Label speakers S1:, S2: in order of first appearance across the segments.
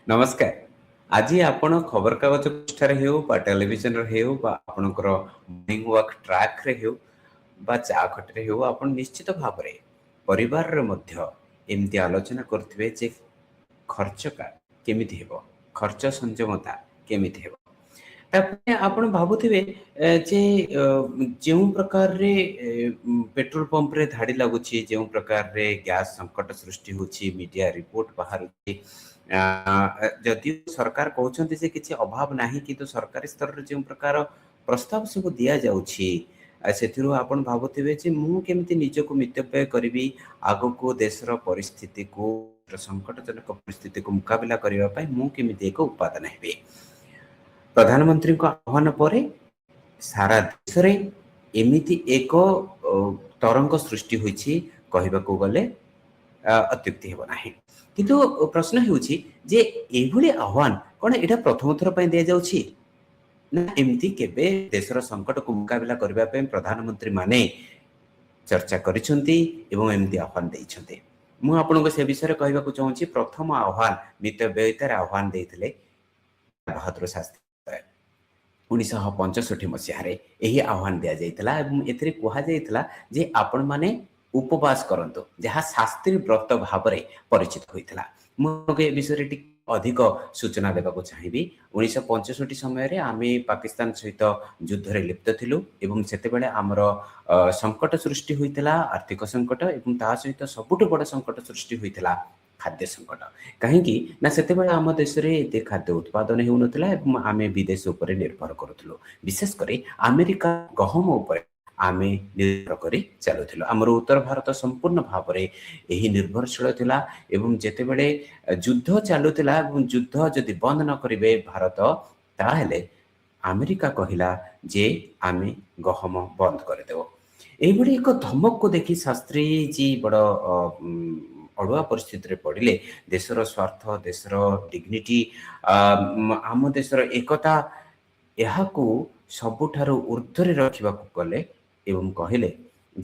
S1: ନମସ୍କାର। ଆଜି ଆପଣ ଖବରକାଗଜ ପୃଷ୍ଠାରେ ହେଉ ବା ଟେଲିଭିଜନରେ ହେଉ ବା ଆପଣଙ୍କର ମର୍ଣ୍ଣିଂ ୱାକ୍ ଟ୍ରାକରେ ହେଉ ବା ଚା ଖଟିରେ ହେଉ, ଆପଣ ନିଶ୍ଚିତ ଭାବରେ ପରିବାରରେ ମଧ୍ୟ ଏମିତି ଆଲୋଚନା କରୁଥିବେ ଯେ ଖର୍ଚ୍ଚଟା କେମିତି ହେବ, ଖର୍ଚ୍ଚ ସଂଯମତା କେମିତି ହେବ। ତାପରେ ଆପଣ ଭାବୁଥିବେ ଯେ ଯେଉଁ ପ୍ରକାରରେ ପେଟ୍ରୋଲ ପମ୍ପରେ ଧାଡ଼ି ଲାଗୁଛି, ଯେଉଁ ପ୍ରକାରରେ ଗ୍ୟାସ୍ ସଙ୍କଟ ସୃଷ୍ଟି ହେଉଛି, ମିଡିଆ ରିପୋର୍ଟ ବାହାରୁଛି, ଯଦିଓ ସରକାର କହୁଛନ୍ତି ଯେ କିଛି ଅଭାବ ନାହିଁ, କିନ୍ତୁ ସରକାରୀ ସ୍ତରରେ ଯେଉଁ ପ୍ରକାର ପ୍ରସ୍ତାବ ସବୁ ଦିଆଯାଉଛି, ସେଥିରୁ ଆପଣ ଭାବୁଥିବେ ଯେ ମୁଁ କେମିତି ନିଜକୁ ମିତବ୍ୟୟ କରିବି, ଆଗକୁ ଦେଶର ପରିସ୍ଥିତିକୁ, ସଙ୍କଟଜନକ ପରିସ୍ଥିତିକୁ ମୁକାବିଲା କରିବା ପାଇଁ ମୁଁ କେମିତି ଏକ ଉପାଦାନ ହେବି। ପ୍ରଧାନମନ୍ତ୍ରୀଙ୍କ ଆହ୍ୱାନ ପରେ ସାରା ଦେଶରେ ଏମିତି ଏକ ତରଙ୍ଗ ସୃଷ୍ଟି ହୋଇଛି, କହିବାକୁ ଗଲେ ଅତ୍ୟୁକ୍ତି ହେବ ନାହିଁ। କିନ୍ତୁ ପ୍ରଶ୍ନ ହେଉଛି ଯେ ଏଇଭଳି ଆହ୍ୱାନ କ'ଣ ଏଇଟା ପ୍ରଥମ ଥର ପାଇଁ ଦିଆଯାଉଛି, ନା ଏମିତି କେବେ ଦେଶର ସଙ୍କଟକୁ ମୁକାବିଲା କରିବା ପାଇଁ ପ୍ରଧାନମନ୍ତ୍ରୀ ମାନେ ଚର୍ଚ୍ଚା କରିଛନ୍ତି ଏବଂ ଏମିତି ଆହ୍ୱାନ ଦେଇଛନ୍ତି? ମୁଁ ଆପଣଙ୍କୁ ସେ ବିଷୟରେ କହିବାକୁ ଚାହୁଁଛି। ପ୍ରଥମ ଆହ୍ୱାନ, ମିତବ୍ୟୟିତାର ଆହ୍ୱାନ ଦେଇଥିଲେ ବାହାଦୁର ଶାସ୍ତ୍ରୀ। 1965 ମସିହାରେ ଏହି ଆହ୍ୱାନ ଦିଆଯାଇଥିଲା ଏବଂ ଏଥିରେ କୁହାଯାଇଥିଲା ଯେ ଆପଣମାନେ ଉପବାସ କରନ୍ତୁ, ଯାହା ଶାସ୍ତ୍ରୀ ବ୍ରତ ଭାବରେ ପରିଚିତ ହୋଇଥିଲା। ମୁଁ ଏ ବିଷୟରେ ଟିକେ ଅଧିକ ସୂଚନା ଦେବାକୁ ଚାହିଁବି। 1965 ସମୟରେ ଆମେ ପାକିସ୍ତାନ ସହିତ ଯୁଦ୍ଧରେ ଲିପ୍ତ ଥିଲୁ ଏବଂ ସେତେବେଳେ ଆମର ସଙ୍କଟ ସୃଷ୍ଟି ହୋଇଥିଲା, ଆର୍ଥିକ ସଙ୍କଟ, ଏବଂ ତା ସହିତ ସବୁଠୁ ବଡ଼ ସଙ୍କଟ ସୃଷ୍ଟି ହୋଇଥିଲା ଖାଦ୍ୟ ସଙ୍କଟ। କାହିଁକି ନା ସେତେବେଳେ ଆମ ଦେଶରେ ଏତେ ଖାଦ୍ୟ ଉତ୍ପାଦନ ହେଉନଥିଲା ଏବଂ ଆମେ ବିଦେଶ ଉପରେ ନିର୍ଭର କରୁଥିଲୁ। ବିଶେଷ କରି ଆମେରିକା ଗହମ ଉପରେ ଆମେ ନିର୍ଭର କରି ଚାଲୁଥିଲୁ। ଆମର ଉତ୍ତର ଭାରତ ସମ୍ପୂର୍ଣ୍ଣ ଭାବରେ ଏହି ନିର୍ଭରଶୀଳ ଥିଲା ଏବଂ ଯେତେବେଳେ ଯୁଦ୍ଧ ଚାଲୁଥିଲା ଏବଂ ଯୁଦ୍ଧ ଯଦି ବନ୍ଦ ନ କରିବେ ଭାରତ, ତାହେଲେ ଆମେରିକା କହିଲା ଯେ ଆମେ ଗହମ ବନ୍ଦ କରିଦେବୁ। ଏଇଭଳି ଏକ ଧମକକୁ ଦେଖି ଶାସ୍ତ୍ରୀଜୀ ବଡ଼ ଅଡୁଆ ପରିସ୍ଥିତିରେ ପଡ଼ିଲେ। ଦେଶର ସ୍ୱାର୍ଥ, ଦେଶର ଡିଗ୍ନିଟି, ଆମ ଦେଶର ଏକତା, ଏହାକୁ ସବୁଠାରୁ ଉର୍ଦ୍ଧ୍ୱରେ ରଖିବାକୁ ଗଲେ ଏବଂ କହିଲେ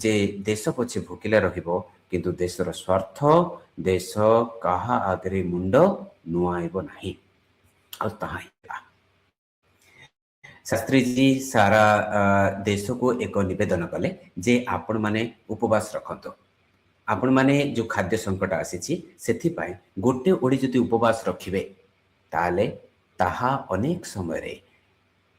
S1: ଯେ ଦେଶ ପଛେ ଭୋକିଲା ରହିବ, କିନ୍ତୁ ଦେଶର ସ୍ୱାର୍ଥ, ଦେଶ କାହା ଆଗରେ ମୁଣ୍ଡ ନୁଆଇବ ନାହିଁ। ଆଉ ତାହା ହେଲା। ଶାସ୍ତ୍ରୀଜୀ ସାରା ଦେଶକୁ ଏକ ନିବେଦନ କଲେ ଯେ ଆପଣମାନେ ଉପବାସ ରଖନ୍ତୁ। ଆପଣମାନେ ଯୋଉ ଖାଦ୍ୟ ସଙ୍କଟ ଆସିଛି, ସେଥିପାଇଁ ଗୋଟେ ଓଳି ଯଦି ଉପବାସ ରଖିବେ, ତାହେଲେ ତାହା ଅନେକ ସମୟରେ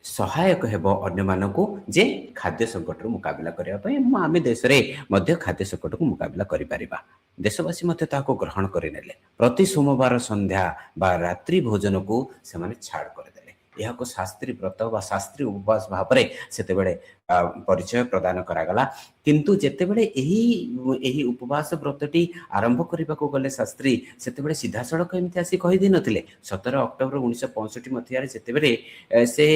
S1: ସହାୟକ ହେବ ଅନ୍ୟମାନଙ୍କୁ ଯେ ଖାଦ୍ୟ ସଙ୍କଟରୁ ମୁକାବିଲା କରିବା ପାଇଁ ଏବଂ ଆମେ ଦେଶରେ ମଧ୍ୟ ଖାଦ୍ୟ ସଙ୍କଟକୁ ମୁକାବିଲା କରିପାରିବା। ଦେଶବାସୀ ମଧ୍ୟ ତାହାକୁ ଗ୍ରହଣ କରିନେଲେ। ପ୍ରତି ସୋମବାର ସନ୍ଧ୍ୟା ବା ରାତ୍ରି ଭୋଜନକୁ ସେମାନେ ଛାଡ଼ କରିଦେଲେ। ଏହାକୁ ଶାସ୍ତ୍ରୀ ବ୍ରତ ବା ଶାସ୍ତ୍ରୀ ଉପବାସ ଭାବରେ ସେତେବେଳେ ପରିଚୟ ପ୍ରଦାନ କରାଗଲା। କିନ୍ତୁ ଯେତେବେଳେ ଏହି ଉପବାସ ବ୍ରତଟି ଆରମ୍ଭ କରିବାକୁ ଗଲେ ଶାସ୍ତ୍ରୀ, ସେତେବେଳେ ସିଧାସଳଖ ଏମିତି ଆସି କହିଦେଇନଥିଲେ। 17 ଅକ୍ଟୋବର 1965 ମସିହାରେ ଯେତେବେଳେ ସେ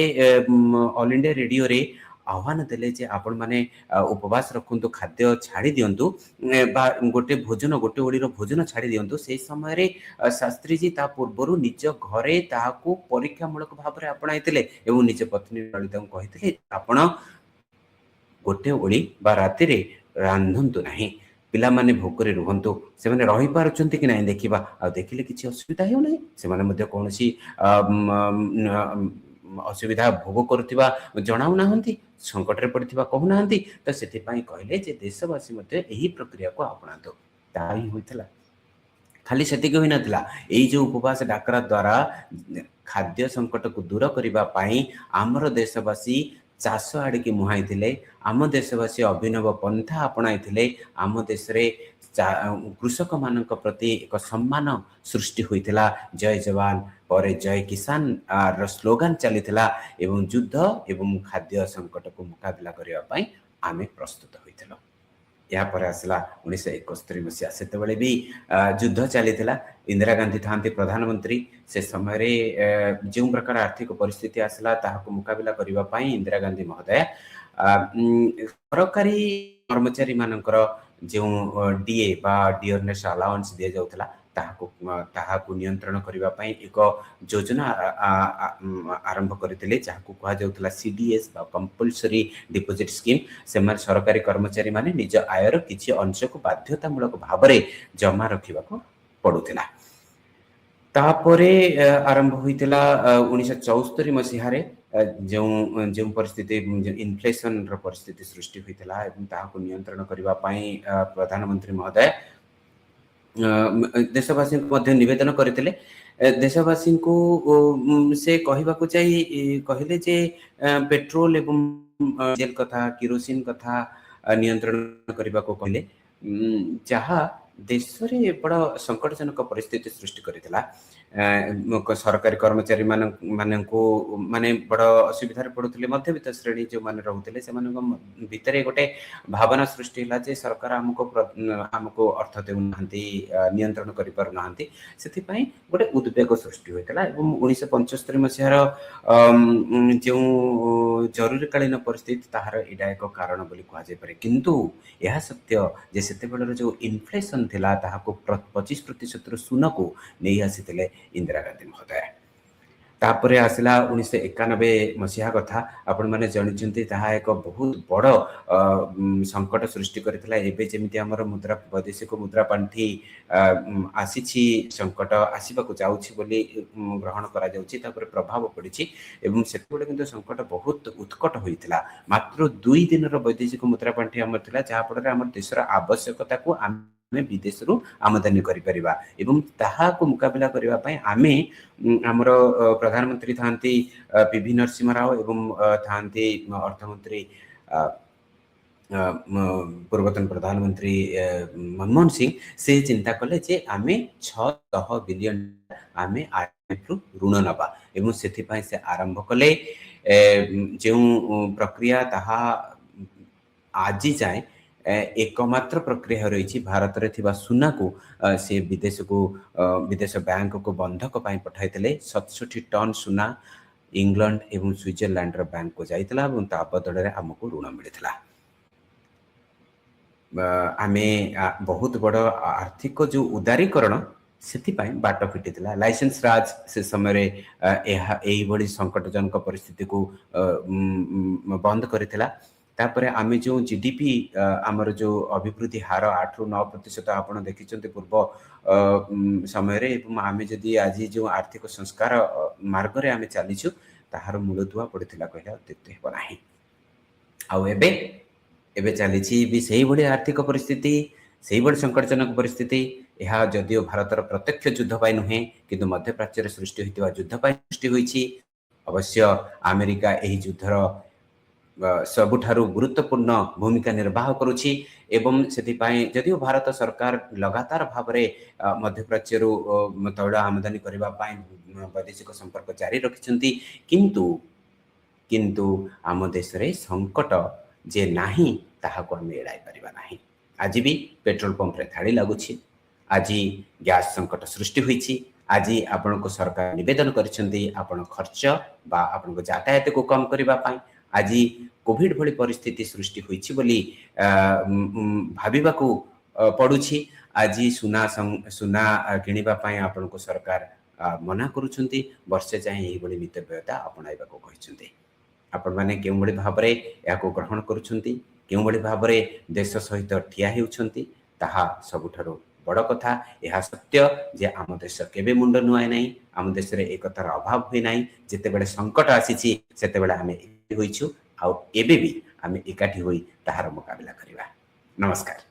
S1: ଅଲ୍ ଇଣ୍ଡିଆ ରେଡିଓରେ ଆହ୍ୱାନ ଦେଲେ ଯେ ଆପଣମାନେ ଉପବାସ ରଖନ୍ତୁ, ଖାଦ୍ୟ ଛାଡ଼ି ଦିଅନ୍ତୁ ବା ଗୋଟେ ଭୋଜନ, ଗୋଟେ ଓଳିର ଭୋଜନ ଛାଡ଼ି ଦିଅନ୍ତୁ, ସେଇ ସମୟରେ ଶାସ୍ତ୍ରୀଜୀ ତା ପୂର୍ବରୁ ନିଜ ଘରେ ତାହାକୁ ପରୀକ୍ଷାମୂଳକ ଭାବରେ ଆପଣାଇଥିଲେ ଏବଂ ନିଜ ପତ୍ନୀ ଲଳିତାଙ୍କୁ କହିଥିଲେ, ଆପଣ ଗୋଟେ ଓଳି ବା ରାତିରେ ରାନ୍ଧନ୍ତୁ ନାହିଁ, ପିଲାମାନେ ଭୋକରେ ରୁହନ୍ତୁ, ସେମାନେ ରହିପାରୁଛନ୍ତି କି ନାହିଁ ଦେଖିବା। ଆଉ ଦେଖିଲେ କିଛି ଅସୁବିଧା ହେଉନାହିଁ, ସେମାନେ ମଧ୍ୟ କୌଣସି ଅସୁବିଧା ଭୋଗ କରୁଥିବା ଜଣାଉନାହାନ୍ତି, ସଙ୍କଟରେ ପଡ଼ିଥିବା କହୁନାହାନ୍ତି। ତ ସେଥିପାଇଁ କହିଲେ ଯେ ଦେଶବାସୀ ମଧ୍ୟ ଏହି ପ୍ରକ୍ରିୟାକୁ ଆପଣାନ୍ତୁ। ତାହା ହିଁ ହୋଇଥିଲା। ଖାଲି ସେତିକି ହୋଇନଥିଲା, ଏଇ ଯୋଉ ଉପବାସ ଡାକରା ଦ୍ୱାରା ଖାଦ୍ୟ ସଙ୍କଟକୁ ଦୂର କରିବା ପାଇଁ ଆମର ଦେଶବାସୀ ଚାଷ ଆଡ଼ିକି ମୁହାଁଇଥିଲେ। ଆମ ଦେଶବାସୀ ଅଭିନବ ପନ୍ଥା ଆପଣାଇଥିଲେ। ଆମ ଦେଶରେ କୃଷକମାନଙ୍କ ପ୍ରତି ଏକ ସମ୍ମାନ ସୃଷ୍ଟି ହୋଇଥିଲା। ଜୟ ଯବାନ ପରେ ଜୟ କିଷାନ ର ସ୍ଲୋଗାନ ଚାଲିଥିଲା ଏବଂ ଯୁଦ୍ଧ ଏବଂ ଖାଦ୍ୟ ସଙ୍କଟକୁ ମୁକାବିଲା କରିବା ପାଇଁ ଆମେ ପ୍ରସ୍ତୁତ ହୋଇଥିଲୁ। ଏହାପରେ ଆସିଲା 1971 ମସିହା। ସେତେବେଳେ ବି ଯୁଦ୍ଧ ଚାଲିଥିଲା। ଇନ୍ଦିରା ଗାନ୍ଧୀ ଥାନ୍ତି ପ୍ରଧାନମନ୍ତ୍ରୀ। ସେ ସମୟରେ ଯେଉଁ ପ୍ରକାର ଆର୍ଥିକ ପରିସ୍ଥିତି ଆସିଲା, ତାହାକୁ ମୁକାବିଲା କରିବା ପାଇଁ ଇନ୍ଦିରା ଗାନ୍ଧୀ ମହୋଦୟା ସରକାରୀ କର୍ମଚାରୀ ମାନଙ୍କର ଯେଉଁ ଡିଏ ବା ଡିଅରନେସ୍ ଆଲାଉନ୍ସ ଦିଆଯାଉଥିଲା, ତାହାକୁ ନିୟନ୍ତ୍ରଣ କରିବା ପାଇଁ ଏକ ଯୋଜନା ଆରମ୍ଭ କରିଥିଲେ, ଯାହାକୁ କୁହାଯାଉଥିଲା ସିଡିଏସ୍ ବା କମ୍ପଲସରି ଡିପୋଜିଟ୍ ସ୍କିମ୍। ସେମାନେ ସରକାରୀ କର୍ମଚାରୀମାନେ ନିଜ ଆୟର କିଛି ଅଂଶକୁ ବାଧ୍ୟତାମୂଳକ ଭାବରେ ଜମା ରଖିବାକୁ ପଡୁଥିଲା। ତାପରେ ଆରମ୍ଭ ହୋଇଥିଲା 1974 ମସିହାରେ ଯେଉଁ ଯେଉଁ ପରିସ୍ଥିତି, ଇନଫ୍ଲେସନର ପରିସ୍ଥିତି ସୃଷ୍ଟି ହୋଇଥିଲା ଏବଂ ତାହାକୁ ନିୟନ୍ତ୍ରଣ କରିବା ପାଇଁ ପ୍ରଧାନମନ୍ତ୍ରୀ ମହୋଦୟ ଦେଶବାସୀଙ୍କୁ ମଧ୍ୟ ନିବେଦନ କରିଥିଲେ। ଦେଶବାସୀଙ୍କୁ ସେ କହିବାକୁ ଯାଇ କହିଲେ ଯେ ପେଟ୍ରୋଲ ଏବଂ ଡିଜେଲ କଥା, କିରୋସିନ କଥା ନିୟନ୍ତ୍ରଣ କରିବାକୁ କହିଲେ, ଯାହା ଦେଶରେ ବଡ଼ ସଙ୍କଟଜନକ ପରିସ୍ଥିତି ସୃଷ୍ଟି କରିଥିଲା। ସରକାରୀ କର୍ମଚାରୀ ମାନଙ୍କୁ ମାନେ ବଡ଼ ଅସୁବିଧାରେ ପଡୁଥିଲେ। ମଧ୍ୟବିତ୍ତ ଶ୍ରେଣୀ ଯେଉଁମାନେ ରହୁଥିଲେ, ସେମାନଙ୍କ ଭିତରେ ଗୋଟେ ଭାବନା ସୃଷ୍ଟି ହେଲା ଯେ ସରକାର ଆମକୁ ଅର୍ଥ ଦେଉନାହାନ୍ତି, ନିୟନ୍ତ୍ରଣ କରିପାରୁନାହାନ୍ତି। ସେଥିପାଇଁ ଗୋଟେ ଉଦ୍ବେଗ ସୃଷ୍ଟି ହୋଇଥିଲା ଏବଂ 1975 ମସିହାର ଯେଉଁ ଜରୁରୀକାଳୀନ ପରିସ୍ଥିତି, ତାହାର ଏଇଟା ଏକ କାରଣ ବୋଲି କୁହାଯାଇପାରେ। କିନ୍ତୁ ଏହା ସତ୍ୟ ଯେ ସେତେବେଳର ଯେଉଁ ଇନଫ୍ଲେସନ ଥିଲା, ତାହାକୁ 25%ରୁ ଶୂନକୁ ନେଇ ଆସିଥିଲେ ଇନ୍ଦିରା ଗାନ୍ଧୀ ମହୋଦୟା। ତାପରେ ଆସିଲା 1991 ମସିହା କଥା। ଆପଣମାନେ ଜାଣିଛନ୍ତି, ତାହା ଏକ ବହୁତ ବଡ଼ ସଙ୍କଟ ସୃଷ୍ଟି କରିଥିଲା। ଏବେ ଯେମିତି ଆମର ମୁଦ୍ରା, ବୈଦେଶିକ ମୁଦ୍ରା ପାଣ୍ଠି ଆସିଛି, ସଙ୍କଟ ଆସିବାକୁ ଯାଉଛି ବୋଲି ଗ୍ରହଣ କରାଯାଉଛି, ତାପରେ ପ୍ରଭାବ ପଡ଼ିଛି ଏବଂ ସେତେବେଳେ କିନ୍ତୁ ସଙ୍କଟ ବହୁତ ଉତ୍କଟ ହୋଇଥିଲା। ମାତ୍ର 2 ଦିନର ବୈଦେଶିକ ମୁଦ୍ରା ପାଣ୍ଠି ଆମର ଥିଲା, ଯାହାଫଳରେ ଆମର ଦେଶର ଆବଶ୍ୟକତାକୁ ଆମେ ବିଦେଶରୁ ଆମଦାନୀ କରିପାରିବା ଏବଂ ତାହାକୁ ମୁକାବିଲା କରିବା ପାଇଁ ଆମେ ଆମର ପ୍ରଧାନମନ୍ତ୍ରୀ ଥାନ୍ତି ପିଭି ନରସିଂହ ରାଓ ଏବଂ ଥାନ୍ତି ଅର୍ଥମନ୍ତ୍ରୀ ପୂର୍ବତନ ପ୍ରଧାନମନ୍ତ୍ରୀ ମନମୋହନ ସିଂ। ସେ ଚିନ୍ତା କଲେ ଯେ ଆମେ 600 ବିଲିୟନ ଆମେ ଆଇଏମଏଫ ରୁ ଋଣ ନେବା ଏବଂ ସେଥିପାଇଁ ସେ ଆରମ୍ଭ କଲେ ଯେଉଁ ପ୍ରକ୍ରିୟା, ତାହା ଆଜି ଯାଏଁ ଏକମାତ୍ର ପ୍ରକ୍ରିୟା ରହିଛି। ଭାରତରେ ଥିବା ସୁନାକୁ ସେ ବିଦେଶକୁ, ବିଦେଶ ବ୍ୟାଙ୍କକୁ ବନ୍ଧକ ପାଇଁ ପଠାଇଥିଲେ। 67 ଟନ୍ ସୁନା ଇଂଲଣ୍ଡ ଏବଂ ସୁଇଜରଲ୍ୟାଣ୍ଡର ବ୍ୟାଙ୍କକୁ ଯାଇଥିଲା ଏବଂ ତା ବଦଳରେ ଆମକୁ ଋଣ ମିଳିଥିଲା। ଆମେ ବହୁତ ବଡ଼ ଆର୍ଥିକ ଯେଉଁ ଉଦାରୀକରଣ, ସେଥିପାଇଁ ବାଟ ଫିଟିଥିଲା। ଲାଇସେନ୍ସ ରାଜ ସେ ସମୟରେ ଏହା ଏଇଭଳି ସଙ୍କଟଜନକ ପରିସ୍ଥିତିକୁ ବନ୍ଦ କରିଥିଲା। ତାପରେ ଆମେ ଯେଉଁ ଜିଡିପି, ଆମର ଯେଉଁ ଅଭିବୃଦ୍ଧି ହାର 8ରୁ 9% ଆପଣ ଦେଖିଛନ୍ତି ପୂର୍ବ ସମୟରେ ଏବଂ ଆମେ ଯଦି ଆଜି ଯେଉଁ ଆର୍ଥିକ ସଂସ୍କାର ମାର୍ଗରେ ଆମେ ଚାଲିଛୁ, ତାହାର ମୂଳଦୁଆ ପଡ଼ିଥିଲା କହିଲେ ଅତ୍ୟୁକ୍ତି ହେବ ନାହିଁ। ଆଉ ଏବେ ଏବେ ଚାଲିଛି ବି ସେଇଭଳି ଆର୍ଥିକ ପରିସ୍ଥିତି, ସେଇଭଳି ସଙ୍କଟଜନକ ପରିସ୍ଥିତି। ଏହା ଯଦିଓ ଭାରତର ପ୍ରତ୍ୟକ୍ଷ ଯୁଦ୍ଧ ପାଇଁ ନୁହେଁ, କିନ୍ତୁ ମଧ୍ୟପ୍ରାଚ୍ୟରେ ସୃଷ୍ଟି ହୋଇଥିବା ଯୁଦ୍ଧ ପାଇଁ ସୃଷ୍ଟି ହୋଇଛି। ଅବଶ୍ୟ ଆମେରିକା ଏହି ଯୁଦ୍ଧର ସବୁଠାରୁ ଗୁରୁତ୍ୱପୂର୍ଣ୍ଣ ଭୂମିକା ନିର୍ବାହ କରୁଛି ଏବଂ ସେଥିପାଇଁ ଯଦିଓ ଭାରତ ସରକାର ଲଗାତାର ଭାବରେ ମଧ୍ୟପ୍ରାଚ୍ୟରୁ ତୈଳ ଆମଦାନୀ କରିବା ପାଇଁ ବୈଦେଶିକ ସମ୍ପର୍କ ଜାରି ରଖିଛନ୍ତି, କିନ୍ତୁ କିନ୍ତୁ ଆମ ଦେଶରେ ସଙ୍କଟ ଯେ ନାହିଁ, ତାହାକୁ ଆମେ ଏଡ଼ାଇ ପାରିବା ନାହିଁ। ଆଜି ବି ପେଟ୍ରୋଲ ପମ୍ପରେ ଧାଡ଼ି ଲାଗୁଛି। ଆଜି ଗ୍ୟାସ୍ ସଙ୍କଟ ସୃଷ୍ଟି ହୋଇଛି। ଆଜି ଆପଣଙ୍କୁ ସରକାର ନିବେଦନ କରିଛନ୍ତି ଆପଣ ଖର୍ଚ୍ଚ ବା ଆପଣଙ୍କ ଯାତାୟାତକୁ କମ୍ କରିବା ପାଇଁ। ଆଜି କୋଭିଡ ଭଳି ପରିସ୍ଥିତି ସୃଷ୍ଟି ହୋଇଛି ବୋଲି ଭାବିବାକୁ ପଡୁଛି। ଆଜି ସୁନା କିଣିବା ପାଇଁ ଆପଣଙ୍କୁ ସରକାର ମନା କରୁଛନ୍ତି। ବର୍ଷେ ଯାଏଁ ଏହିଭଳି ମିତବ୍ୟୟତା ଆପଣାଇବାକୁ କହିଛନ୍ତି। ଆପଣମାନେ କେଉଁଭଳି ଭାବରେ ଏହାକୁ ଗ୍ରହଣ କରୁଛନ୍ତି, କେଉଁଭଳି ଭାବରେ ଦେଶ ସହିତ ଠିଆ ହେଉଛନ୍ତି, ତାହା ସବୁଠାରୁ ବଡ଼ କଥା। ଏହା ସତ୍ୟ ଯେ ଆମ ଦେଶ କେବେ ମୁଣ୍ଡ ନୁଆଏ ନାହିଁ। ଆମ ଦେଶରେ ଏକତାର ଅଭାବ ହୁଏ ନାହିଁ। ଯେତେବେଳେ ସଙ୍କଟ ଆସିଛି, ସେତେବେଳେ ଆମେ ଏକାଠି ହୋଇଛୁ ଆଉ ଏବେ ବି ଆମେ ଏକାଠି ହୋଇ ତାହାର ମୁକାବିଲା କରିବା। ନମସ୍କାର।